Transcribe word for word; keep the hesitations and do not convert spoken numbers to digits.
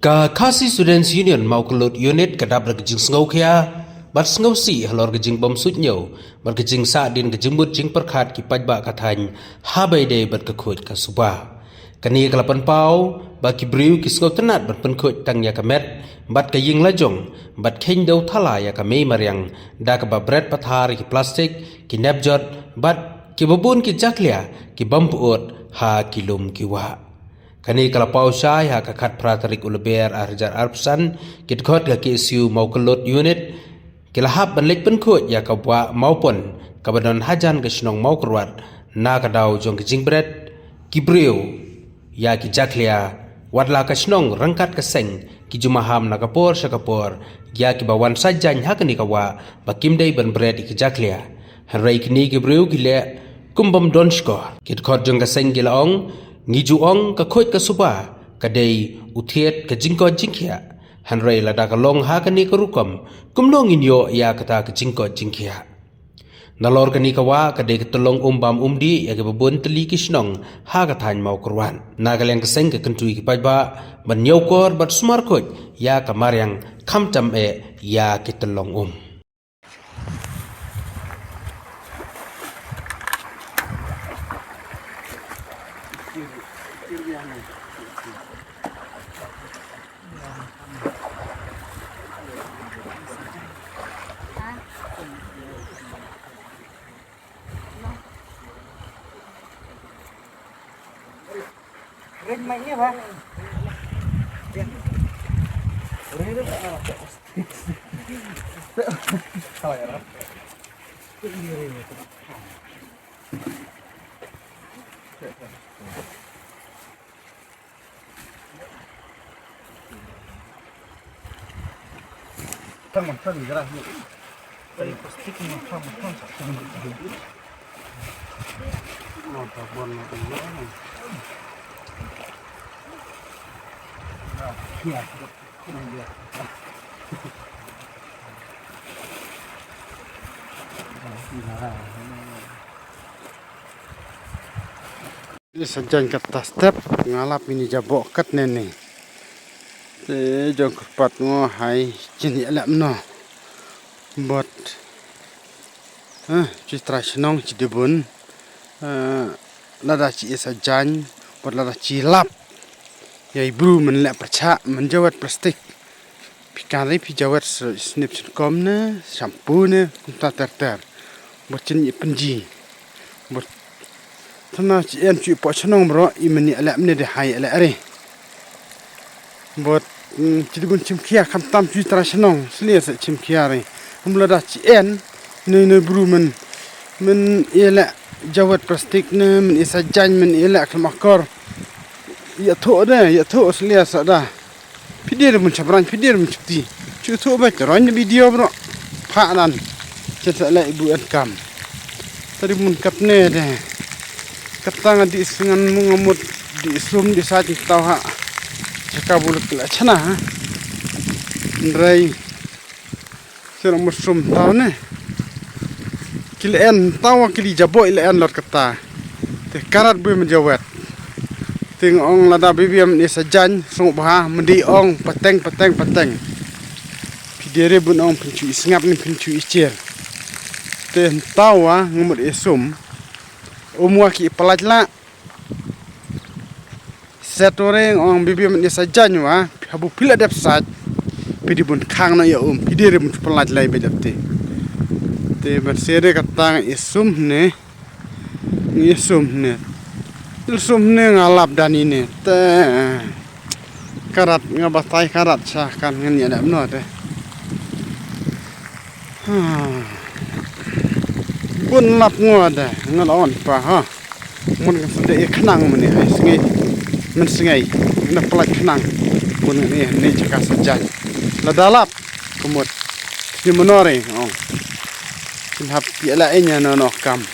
Ka Khasi Students Union Mawkynlud Unit ka dap da ka jingsngewkhia bad sngewsih halor ka jingbym suidñiew bad ka jingsahdien ka jingmut jingpyrkhat ki paidbah ka thaiñ ha ba ïadei bad ka khuid ka suba. Kane ka la pynpaw ba ki briew ki sngewtynnat ban pynkhuid tang ïa ka met bad ka ïing lajong bad kheiñ dew thala ïa ka mei mariang da kaba bret pathar ïa ki plastik, ki nepjot bad kiba bun ki jakhlia ki bym pyut ha ki lum ki wah. Kane ka la paw shai ha ka khatphra tarik u Lber ar hajar arphew san, ki dkhot ka K S U Mawkynlud Unit ki la hap ban leit pynkhuid ïa ka wah Mawpon kaba don hajan ka shnong Mawkyrwat na ka daw jong ka jingbret ki briew ïa ki jakhlia, wat la ka shnong ryngkat ka seng ki ju maham na ka por sha ka por ïa kiba wan saitjaiñ ha kane ka wah ba kim dei ban bret ïa ki jakhlia. Hynrei kine ki briew ki leh kum bym don shkor. Ki dkhot jong ka seng ki la ong, ngi ju ong ka khuid ka suba ka dei u thied ka jingkoit jingkhiah. Hynrei lada ka long ha kane ka rukom, kumno ngin ïoh ïa kata ka jingkoit jingkhiah? Nalor kane ka wah ka dei ka tyllong um bam um dih ïa kiba bun tylli ki shnong ha ka thaiñ Mawkyrwat. Na ka liang ka seng ka kyntu ïa ki paidbah ban ñiewkor bad sumar khuid ïa ka mariang, khamtam eh ïa ki tyllong um. Sa jan kata step nga lap ini jabok kat nene. Te jong kyrpad ngo hai jin ya lap no. Bot. Ha, ci tra shnong ci debun. Ha, lada ci isa jan, bot lada ci lap. Yai bru men lek percha, men jawet plastik. Phi kan ri phi jawet snip sngom ne, shampoo ne, kumta ter ter. Bot chin i penji. Bot tana ci en ci po chnong bro, i meni ale meni de hai ale are. Bot ci dibun chim khia kham tam ci tra chnong, sli sa chim khia re. Hum lada ci en, ne ne bru men, men i le jawet plastik ne, men i sa jan, men i le klam akor. Ya tho de, ya tho sli sa da. Phi dir mun chabrang, phi dir mun chukti. Chu thu ba charon ni video bro. Pha nan. Chen sa lai bu en kam. Tadi mun kap ne de. Katang di singan mung amut di sum di sa ti tau ha. Chaka bulut la chana ha. Ndrai. Sira mushroom taw ne. Ki la en taw ki li jabo i la en lot kata. Te karat bui men jawet. Ting ong lada bibiam ni sa jan sung bha mendi ong pateng pateng pateng. Pidere bun ong pinchu i sngap ni pinchu i cher. Te taw wa ngamut i sum. Umwa ki i palaj la. Setoreng ong bibiam ni sa jan wa habu pila dep saj. Pidi bun khang na ya um pidi re bun pala lai be dep te. Te ban sere ka tang i sum ne. Ngi sum ne. Il sum ne nga lap dani ne. Te karat nga batai karat sa kan ngan ya dep no te. Bun lap ngo de nga la on pa ha. Mun kan sede e khnang mene hai sngai. Men sngai na plak khnang. Bun e ne jaka sa jan. La dalap kumut. Ni menore ong. Kin hap ya la enya no no kam.